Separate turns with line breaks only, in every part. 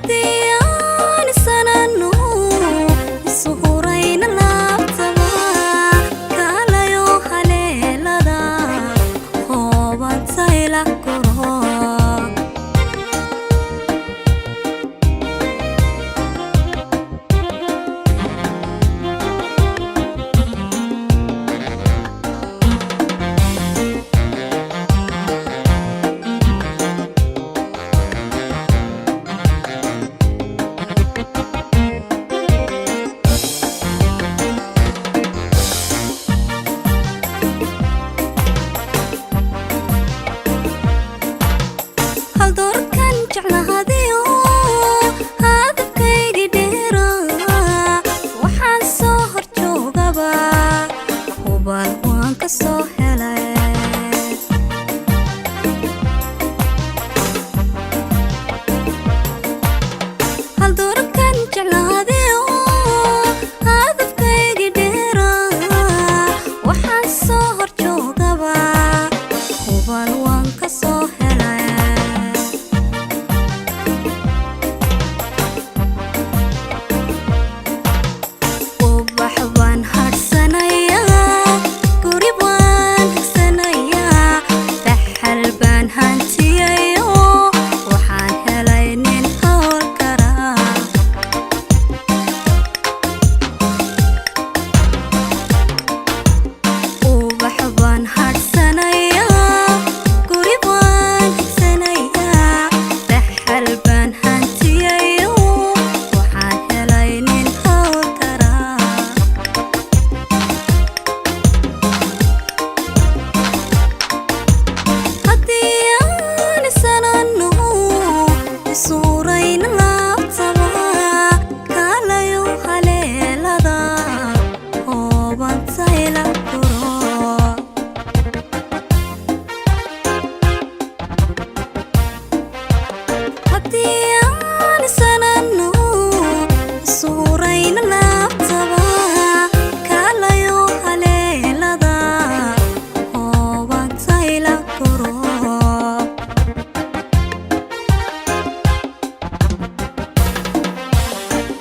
Haddii aan isanano isu hurayna laabtaba, kaalayo haleelada hoobantayla koro. Hal doorkan jeclahadiyo hadafkaygi dheera, waxaan soo hor joogaba hubaal waan ka soo helay. Hal doorkan jeclahadiyo hadafkaygi dheera, waxaan soo hor joogaba hubaal waan ka soo helay. Ubax baan hadhsanayaa, guri baan higsanayaa, dhaxal baan hantiyayo, waxaan helay nin hawl karaa. Ubax baan hadhsanayaa, guri baan higsanayaa, dhaxal baan hantiyayo, waxaan helay nin hawl karaa. Haddii aan isanano isuurayna laabtaba, kaalayo haleelada hoobantayla koro. Haddii aan isanano isuurayna laabtaba, kaalayo haleelada hoobantayla koro.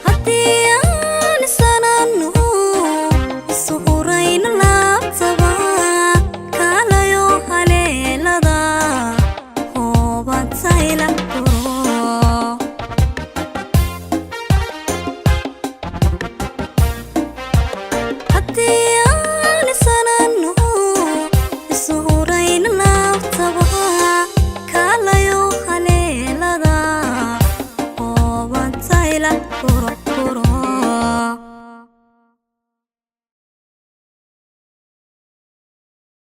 Haddii aan isanano isu hurayna laabtaba, kaalayo haleelada hoobantayla koro. Haddii aan isanano isu hurayna laabtaba, kaalayo haleelada hoobantayla koro.